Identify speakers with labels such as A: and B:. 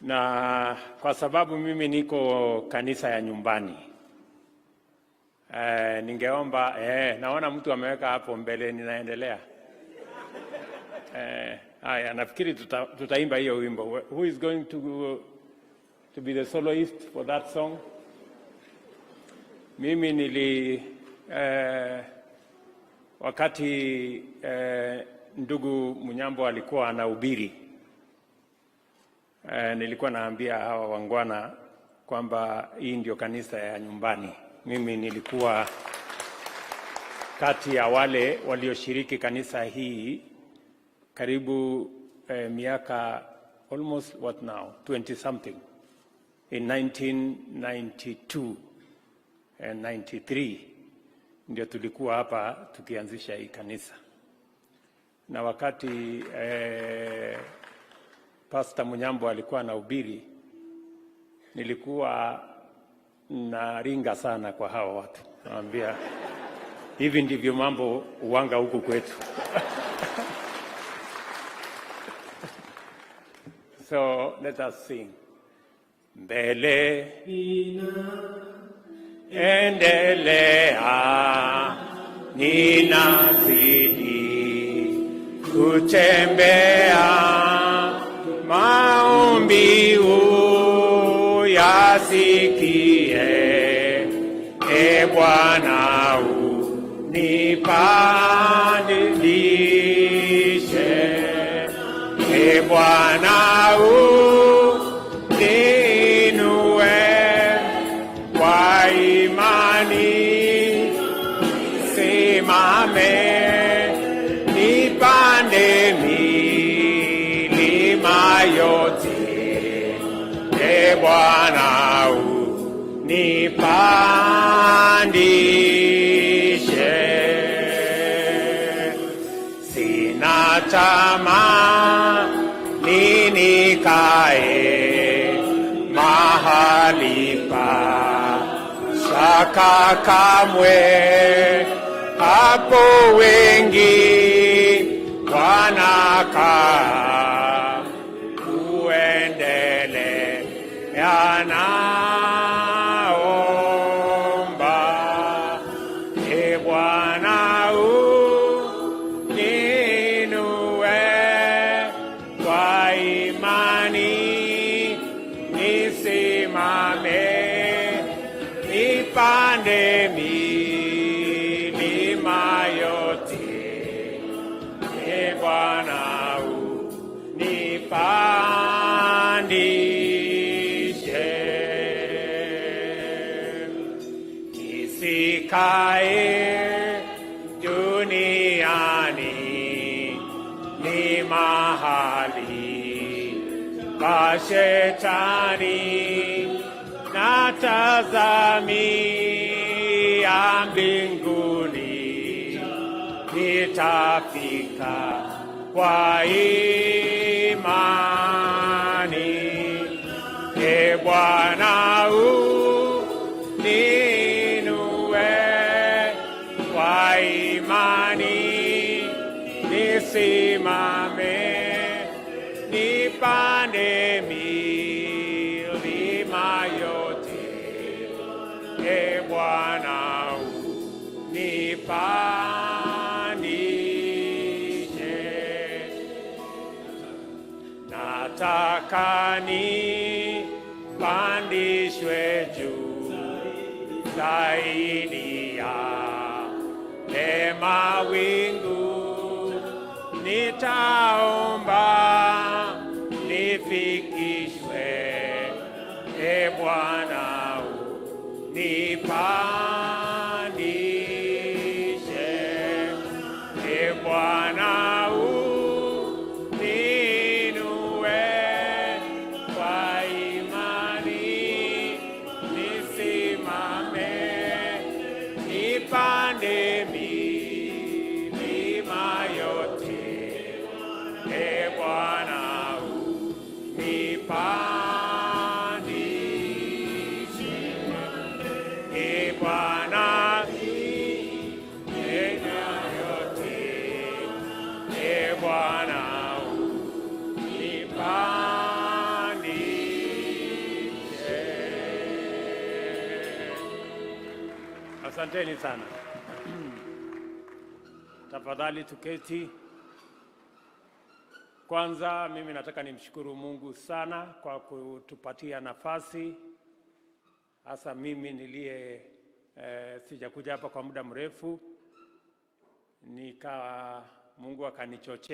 A: Na kwa sababu mimi niko kanisa ya nyumbani, ningeomba, naona mtu ameweka hapo mbele, ninaendelea. Haya, nafikiri tutaimba hiyo wimbo. Who is going to be the soloist for that song? Mimi nili wakati ndugu Munyambo alikuwa anahubiri, nilikuwa naambia hawa waungwana kwamba hii ndio kanisa ya nyumbani. Mimi nilikuwa kati ya wale walioshiriki kanisa hii karibu miaka almost, what now, 20 something, in 1992 and 93 ndio tulikuwa hapa tukianzisha hii kanisa, na wakati Pastor Munyambo alikuwa anahubiri, nilikuwa naringa sana kwa hawa watu, naambia hivi ndivyo mambo uwanga huku kwetu. So let us sing. Mbele endelea, ninazidi kutembea, maombi uyasikie, e Bwana unipandishe, e Bwana uninue kwa imani simame, nipande milima yote, e Bwana unipandishe. Sina tamaa nikae mahali pa shaka kamwe, hapo wengi wanakaa kuendelea naomba, e Bwana uninue kwa imani nisimame, nipande milima yote, e Bwana unipandishe. Nisikae duniani, ni mahali pa shetani, natazamia mbinguni, nitafika kwa imani. E Bwana uninue kwa imani, nisimame, nipande milima yote, e Bwana unipandishe. Nataka nipandishwe juu zaidi ya mawingu, nitaomba nifikishwe, e Bwana unipandishe, e Bwana uninue kwa imani, nisimame, nipande milima yote, e Bwana. Asanteni sana. Tafadhali tuketi. Kwanza mimi nataka nimshukuru Mungu sana kwa kutupatia nafasi, hasa mimi niliye sijakuja hapa kwa muda mrefu, nika Mungu akanichochea.